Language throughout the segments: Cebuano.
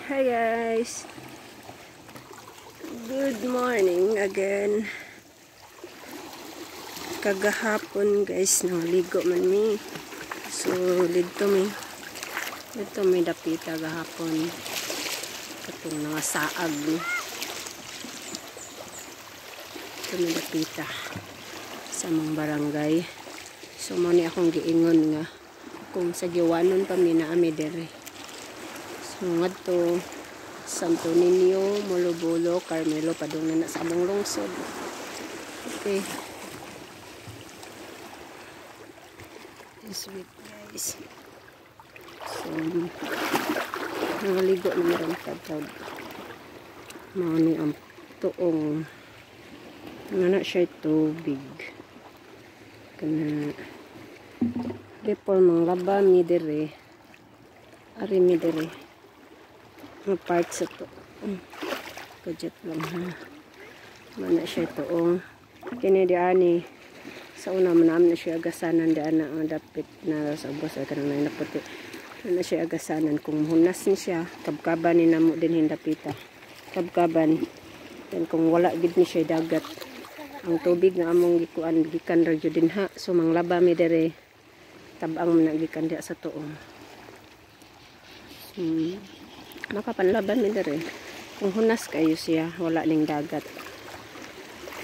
Hi guys. Good morning again. Kagahapon guys, nangaligo man mi. So didto mi dapita gahapon. Katong nga saag ni. Didto mi dapita sa among barangay. So mo ni akong giingon nga kung sa giwanon pa mi naa mi diri. So ngadto Santo Niño, Molobolo, Carmelo, padung na sa among lungsod. Okay. Sweet guys. So nangaligo na meron kadtod. Mao ni ang tuong nga na siya tubig. Kana before manglaba mi diri. Ari mi diri. Mga part sa to. Kadyat lang ha. Mana siya tuong. Kini di ani. Sa una man na siya agasanan di ana ang dapit na sa ubos ay kanang nay naputi. Ana siya agasanan kung hunas ni siya, kabkaban ni namo din hindapita. Kabkaban. Then kung wala gid ni siya dagat. Ang tubig nga among gikuan gikan ra jud din ha. So manglaba mi dere. Tab-ang man na gikan diha sa tuong. Makapanlaban mi dere. Kung hunas kayo siya, wala ning dagat.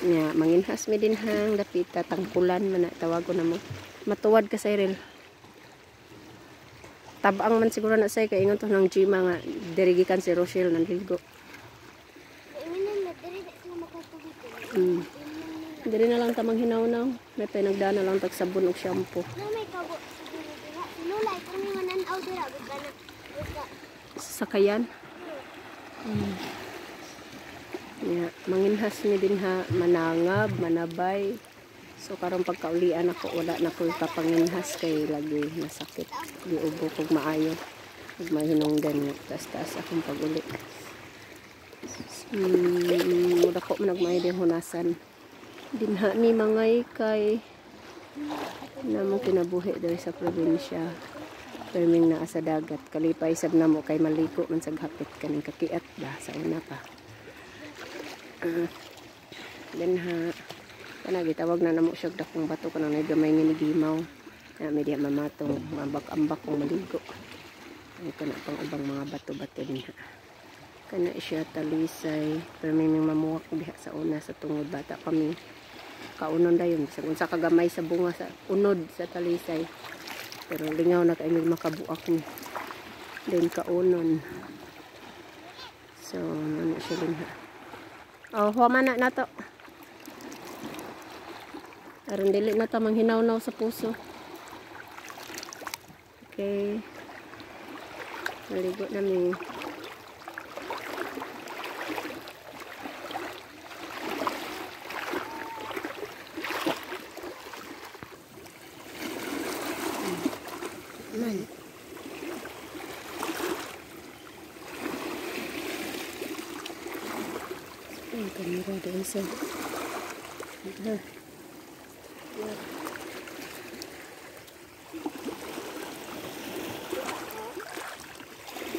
Nya manginhas mi din hang dapita tangkulan man na tawagon na mo. Matuwad ka Cyril. Tab-ang man siguro na say kay ingon to nang Gima nga diri gikan si Rochelle nanligo. Diri na lang tamang hinawnaw. May pinagdana lang tag sabon ug shampoo. Sakayan. Yeah, manginhas mi din ha, manangab, manabay. So karon pagkaulian ako wala na ko ipapanginhas kay lagi masakit. Giubo kog maayo. Ug mahinungdan nga taas-taas akong pag-uli. Dako man nagmay din hunasan. Dinha mi mangay kay namong kinabuhi diri sa probinsya. Perming naa sa dagat. Kalipay sab namo kay maligo man sag hapit kaning kakiat ba sa una pa. Then ha kana gitawag na namo siya dakong bato kanang nagamay nga nigimaw. Na may diha mamatong mambak-ambak kung maligo. Ay kana pang ubang mga bato-bato dinha. Kana siya talisay. Perming ming mamuwak diha sa una sa tungod bata kami. Kaunon dayon bisag unsa ka gamay sa bunga sa unod sa talisay. Pero lingaw na kay mig makabuak ni. Then kaunon. So ano siya dinha. Oh, huwama na nato. Aron dili na ta manghinawnaw sa puso. Okay. Maligo na mi. Man. Ang kamera doon sa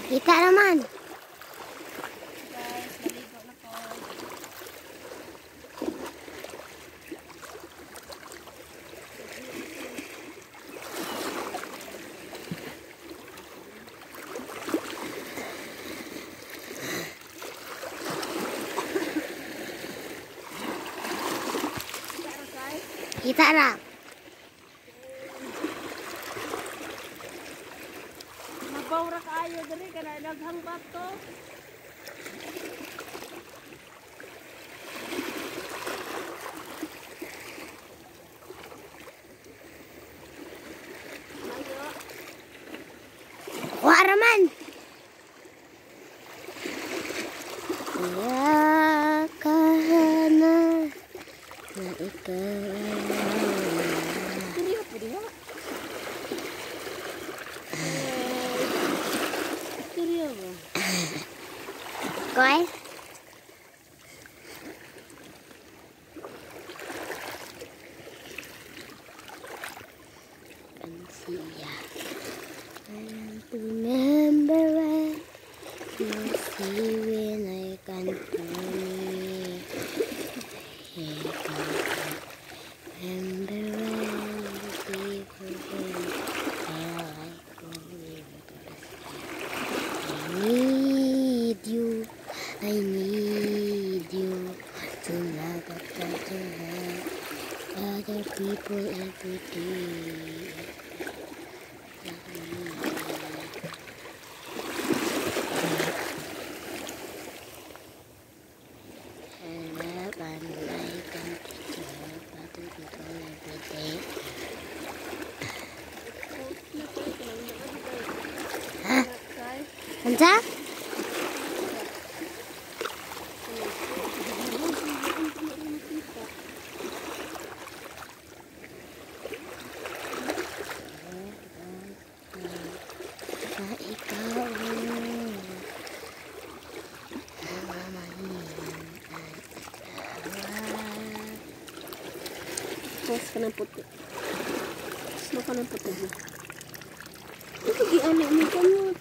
Kita naman. Guys, maligo na po. Kita na. Mabaw ra kaayo diri kana daghang bato. Wa raman. Ya kahana na ikaw. Koy. Siya. I want to remember when you Every day. I love and like and teacher, but we go every day. Ha? Unsa? Na ikaw ang mamahin at asawa. Pause ka ng puti. Slow ka ng puti. Ito, giana mo ka mo.